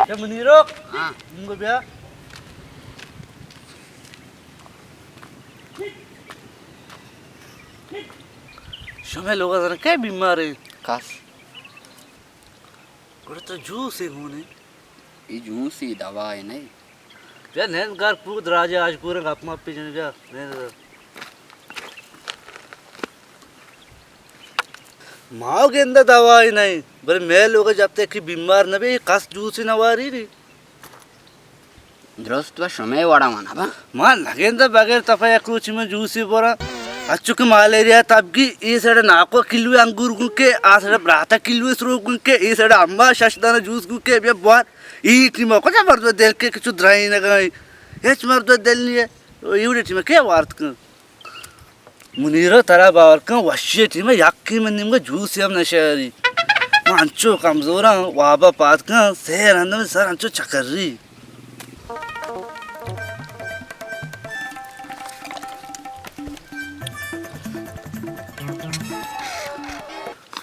یا منیرو، ہاں۔ انگو بیا۔ شمئے لوگ ءَ زاناں کئے بیمار اِنت؟ کس۔ گڑا تو جوسے گون ئے؟ اے جوسے، دوائے نہ۔ بیا نند گار، کوہ دراجے، آجگوریں گپ مپے جن، بیا نند گار۔ ما گندہ دوائے نہ، بلے مئے لوگ ءَ جب تک کہ بیمار نہ بی، کس جوسے نہ واری ری۔ درست و شمئے وڑا من ابا۔ ما نگندہ بغیر تپا یک روچی من جوسے برا۔ اچو کہ ملیریا تبگی، اے سڑ ناکو کلوے انگور گون کے، آ سڑ براتا کلوے سروک گون کے، اے سڑ اما شش دانہ جوس گون کے، بیا بوار۔ اے ٹیما کجا مردو دل کے کچو درائیں نگائیں۔ ہچ مردو دل نہیں ہے۔ ایوڑے ٹیما کیا وارت کن؟ منیرا، ترا باور کن، وشی ٹیما یکے من نیمگا جوسے ہم نشاری۔ من انچو کمزوراں، وابا پاد کن، سے رند من سر انچو چکری۔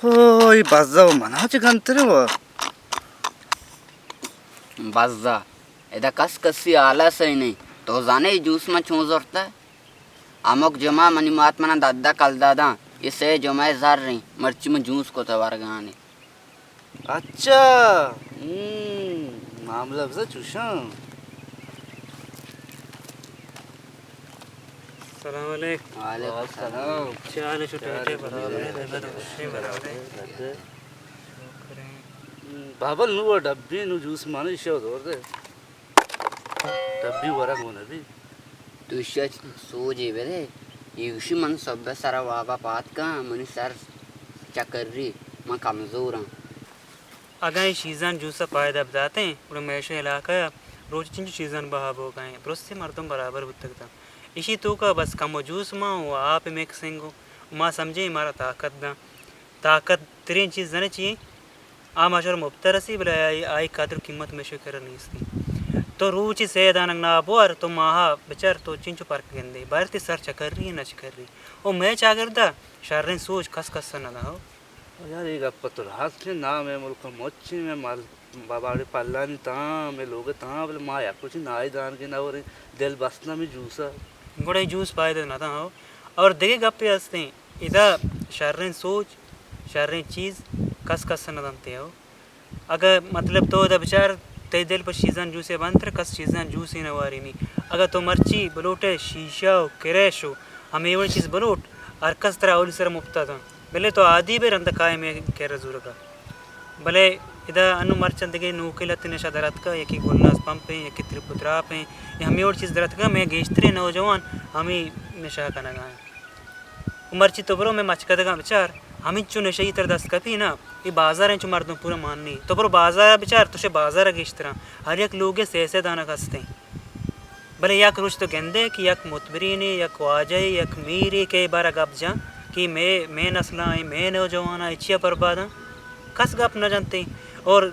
اوئے بزا، و منا چہ گنترے و۔ بزا، ادا کس کسی حالا سہی نہیں۔ تو زانے اے جوس من چون زرتا؟ ہمک جمعہ منی مات منا دہ دہ کلدار داں، اے سے جمعہ زر ایں، مرچی من جوس کتہ ورگانے۔ اچھا، ہم، معاملہ بزاں چوشاں۔ السلام علیکم۔ وعلیکم السلام۔ چے حال اِنت؟ شما ٹھیک ئے؟ برابر ئے؟ برابر ئے؟ شکر ایں۔ بابا، نوں ڈبی، نوں جوس مانے ایشی ءَ دور دے۔ ڈبی ورگ ءَ نہ بی۔ تو ایشی ءَ سوجے بدے۔ اے گوشی من سہب ءَ سر ءَ واب ءَ پاد کاں، منی سر چکری، من کمزور آں۔ اگاں اے چیزاں جوس ءَ پائدہ بداتیں، گڑا مئے شے علاقہ ءَ روچ چنچو چیزاں بہا بوگ ءَ ایں، درستیں مردم برابر بوتگ اتاں۔ ایشی توک ءَ بس کمو جوس مان و آپ مکسنگ و ما سمجھیں مارا طاقت داں۔ طاقت تریں چیز زانے چی ایں؟ آ ماشر مپت ءَ رسی، بلے آئی، آئی قدر و قیمت مئے شے کرا نیستی۔ تو روچی سے دانگ ناب بوار، تو ماہا بچار تو چنچو پرک گندے، بارتی سر چکری نہ چکری۔ او مئے چاگرد ءَ شریں سوج کس کس ءَ نہ داں ہو۔ یار، اے گپ ءَ تو راست ئے، نام مئے ملک ءَ مچ ایں، مئے مال باباڑے پلانی تاں، مئے لوگ ءِ تاں، بلے ما یک روچے نائی دانگے نہ وریں، دل بست نہ مئے جوس ءَ۔ گڑا اے جوس پائدہ نہ داں ہو۔ اور دگہ گپے ہستیں، ادا شریں سوچ، شریں چیز کس کس ءَ نہ دنت ہو۔ اگہ مطلب تو ادا بچار، تئی دل پہ چیزاں جوسے بنت، ترا کس چیزاں جوسے نہ وارینی۔ اگہ تو مرچی بلوٹے شیشہ و کریش و ہمے وڑیں چیز بلوٹ، ہر کس ترا اولی سر مپتا داں۔ بلے تو عادی بے، رند کائے مئے کرا زورگا۔ بلے ادا انوں مرچاں دگہ نوکیں لہتے نشہ در اتکا، یکے گلناز پمپ ایں، یکے ترپ و تراپ ایں، یا ہمے وڑ چیز در اتکا، مئے گیشتریں نوجوان ہمے نشہ کنگا ایں۔ و مرچی تو برو مئے مچکدگاں بچار، ہمینچو نشئی ترا دست کپی نا، اے بازار انچو مردم پورا مانی۔ تو برو بازار بچار، تو شے بازار گیشتراں، ہر یک لوگے سے سے دانگ ہستیں۔ بلے یک روچ تو گندے کہ یک متبرینے، یک واجہے، یک میرے کہ اے بارا گپ جاں کہ مئے، مئے نسلاں، مئے نوجواناں اے چیا برباداں؟ کس گپ نہ جنتے۔ اور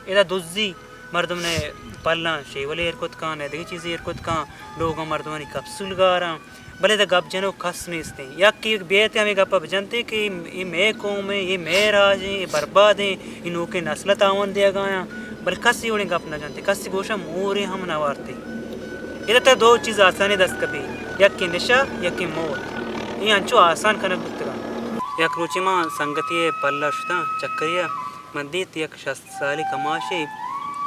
ادا دزی، مردم نے پلاں شیولے ایر کت کاں، نے دگہ چیزے ایر کت کاں، لوگاں مردمانی کپسول گاراں، بلے ادا گپ جنوک کس نیستیں۔ یک یک بیت ہمے گپا بجنتے کہ اے مئے قوم ایں، اے مئے راج ایں، اے برباد ایں، اے نوکیں نسل ءَ تاوان دیگا آیاں، بلے کس اے وڑیں گپ نہ جنت، کس گوشاں مورے ہم نہ وارت۔ ادا ترا دو چیز آسانی دست کپی، یکے نشہ، یکے موت۔ اے انچو آسان کنگ بوتگاں۔ یک روچے ما سنگتے ءِ پلا شتاں چکری ءَ، من دیت یک شست سالی کماشے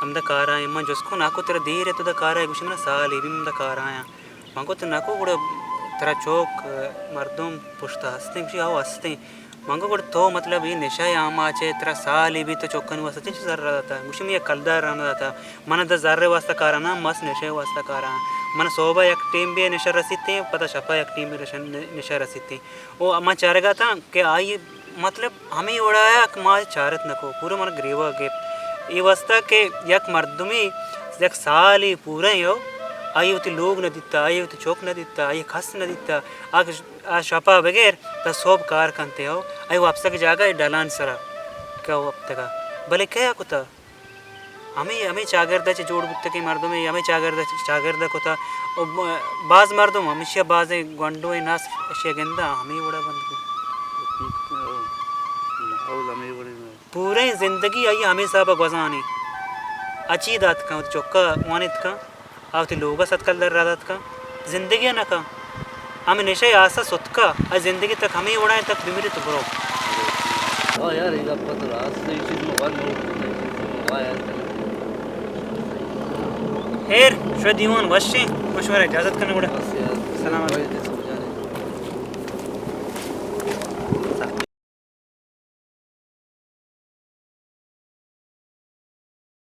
ہمدا کارا ایں۔ من جست کو، ناکو ترا دیر ات ادا کارا ئے؟ گوشی منا سالے بی من ہمدا کارا آں۔ من گوت، ناکو، گڑا ترا چوک، مردم پشتا ہستیں؟ گوشی، ہو ہستیں۔ من گوت، گڑا تو مطلب اے نشہ ءِ آماچ ئے، ترا سالے بیت تو چکانی واسطہ چنچو زر داتا؟ گوشی، من یک کلدار نہ داتا۔ من ادا زر ءِ واسطہ کارا نہ، بس نشہ ءِ واسطہ کارا۔ من سہبا یک ٹیم بی نشہ رسیتیں، پدا شپا یک ٹیم بی نشہ، نشہ رسیتیں۔ او من چارگا اتاں کہ آئی مطلب ہمے وڑا کہ ما چارت نہ کو، پورا من گریوا گپت۔ اے واسطہ کہ یک مردمے یک سالے پورا ہو، آئی وتی لوگ نہ دیتا، آئی وتی چک نہ دیتا، آئی کس نہ دیتا، آ، آ شپا بغیر تا صبح کار کنتے ہو، آئی وپسگ جاگہ ڈلان سرا کہ وپتگا۔ بلے کیا کتا؟ ہمے، ہمے چاگرد ءَ چہ جوڑ بوتگیں مردمے، ہمے چاگرد ءَ، چاگرد ءَ کتا۔ و ب-، باز مردم ہمیشی ءَ بازیں گونڈوئیں نسل اشی ءَ گنداں ہمے وڑا بند بوت۔ پوریں زندگی آئی ہمے حساب ءَ گوزانی۔ اچی دات کن، وتی چکا وانیت کن، آ وتی لوگا صد کلدار را دات کن، زندگی نہ کن۔ ہمے نشہ آسا ستکا، آ زندگی تک ہمے وڑا تک بمری تو برو۔ ہاں یار، یہ گپ تو راست ہے، یہ چیز میں ون ہو، یہ چیز میں وا یار۔ خیر، شو دیوان وشیں، مشورہ اجازت کرنے گڑا۔ بس یار۔ سلام علیکم۔